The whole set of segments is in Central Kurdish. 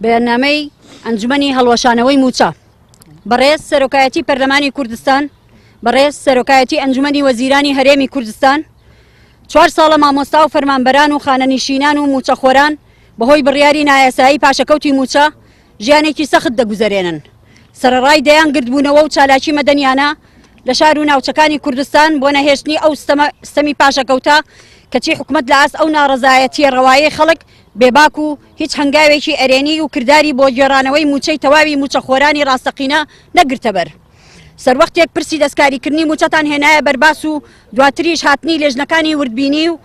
بەیاننامەی ئەنجومەنی هەڵوەشانەوەی مووچە. بەڕێز سەرۆکایەتی پەرلەمانی کوردستان، بەڕێز سەرۆکایەتی ئەنجومەنی وەزیرانی هەرێمی کوردستان، چوار ساڵە مامۆستا و فەرمانبەران و خانەنیشینان و مووچەخۆران بەهۆی بڕیاری نایاسایی پاشەکەوتی مووچە ژیانێکی سەخت دەگوزەرێنن. سەرەڕای دەیان گردبوونەوە و چالاکی مەدەنیانە لە شار و ناوچەکانی کوردستان بۆ نەهێشتنی ئەو ستەمە ستەمی پاشەکەوتە، کەچی حکومەت لە ئاست ئەو ناڕەزایەتییە ڕەوایەی خەڵک بێباک و هیچ هەنگاوێکی ئەرێنی و کرداری بۆ گێڕانەوەی مووچەی تەواوی مووچەخۆرانی ڕاستەقینە نەگرتەبەر. سەروەختێک پرسی دەستکاریکردنی مووچەتان هێنایە بەرباس و دواتریش هاتنی لێژنەکانی وردبینی و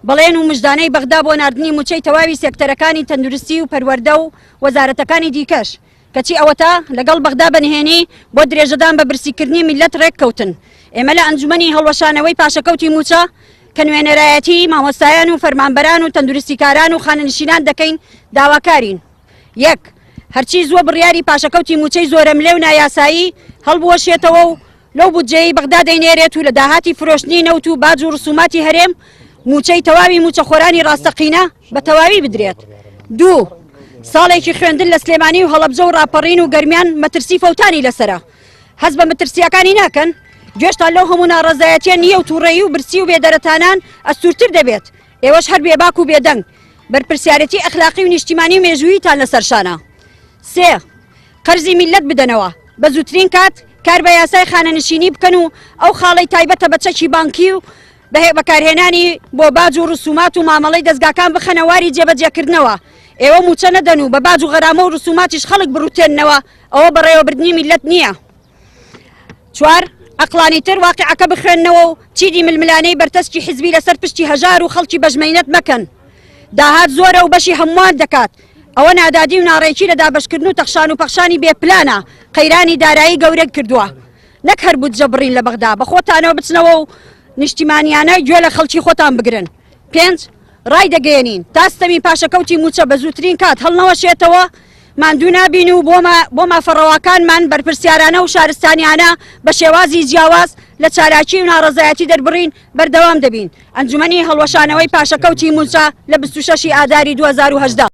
بەڵێن و مژدانەی بەغدا بۆ ناردنی مووچەی تەواوی سێکتەرەکانی تەندروستی و پەروەردە و وەزارەتەکانی دیکەش کەچی ئەوەتا لەگەڵ بەغدا بە نهێنی بۆ درێژەدان بە برسیکردنی میللەت ڕێککەوتن. ئێمە لە ئەنجومەنی هەڵوەشانەوەی پاشەکەوتی مووچە کە نوێنەرایەتی مامۆستایان و فەرمانبەران و تەندروستیکاران و خانەنشینان دەکەین داواکارین. یەک، هەرچی زووە بڕیاری پاشەکەوتی مووچەی زۆرەملێ و نایاسایی هەڵبوەشێتەوە و لەو بودجەیەی بەغدا دەینێرێت و لە داهاتی فرۆشتنی نەوت و باج و ڕسوماتی هەرێم مووچەی تەواوی مووچەخۆرانی ڕاستەقینە بە تەواوی بدرێت. دوو، ساڵێکی خوێندن لە سلێمانی و هەڵەبجە و ڕاپەڕین و گەرمیان مەترسی فەوتانی لەسەرە. هەست بە مەترسییەکانی ناکەن؟ گوێشتان لەو هەموو ناڕەزایەتییە نییە و تووڕەیی و برسی و بێدەرەتانان ئەستوورتر دەبێت. ئێوەش هەر بێباک و بێدەنگ. بەرپرسیارێتی ئەخلاقی و نیشتیمانی و مێژووییتان لەسەر شانە. سێ، قەرزی میللەت بدەنەوە، بە زووترین کات کار بە یاسای خانەنشینی بکەن و ئەو خاڵەی تایبەتە بە چەکی بانکی و بەکارهێنانی بۆ باج و ڕسومات و مامەڵەی دەزگاکان بخەنە واری جێبەجێکردنەوە. ئێوە مووچە نەدەن و بە باج و غەرامە و ڕسوماتیش خەڵک بڕوتێننەوە، ئەوە بەڕێوەبردنی میللەت نییە. چوار، عەقڵانیتر واقیعەکە بخوێننەوە و چیدی ململانێی بەرتەسکی حیزبی لەسەر پشتی هەژار و خەڵکی بەشمەینەت مەکەن. داهات زۆرە و بەشی هەمووان دەکات. ئەوە نادادی و ناڕێکی لە دابەشکردن و تەخشان و پەخشانی بێ پلانە قەیرانی دارایی گەورە کردووە. نەک هەر بودجە بڕین لە بەغدا، بە خۆتانەوە بچنەوە و نیشتیمانیانە گوێ لە خەڵکی خۆتان بگرن. پێنج، ڕایدەگەیەنین، تا ستەمی پاشەکەوتی مووچە بە زووترین کات هەڵنەوەشێتەوە، ماندوو نابین و بۆ مافە ڕەواکانمان بەرپرسیارانە و شارستانیانە بە شێوازی جیاواز لە چالاکی و ناڕەزایەتی دەربڕین بەردەوام دەبین. ئەنجومەنی هەڵوەشانەوەی پاشەکەوتی مووچە لە 26 ی ئاداری 2018.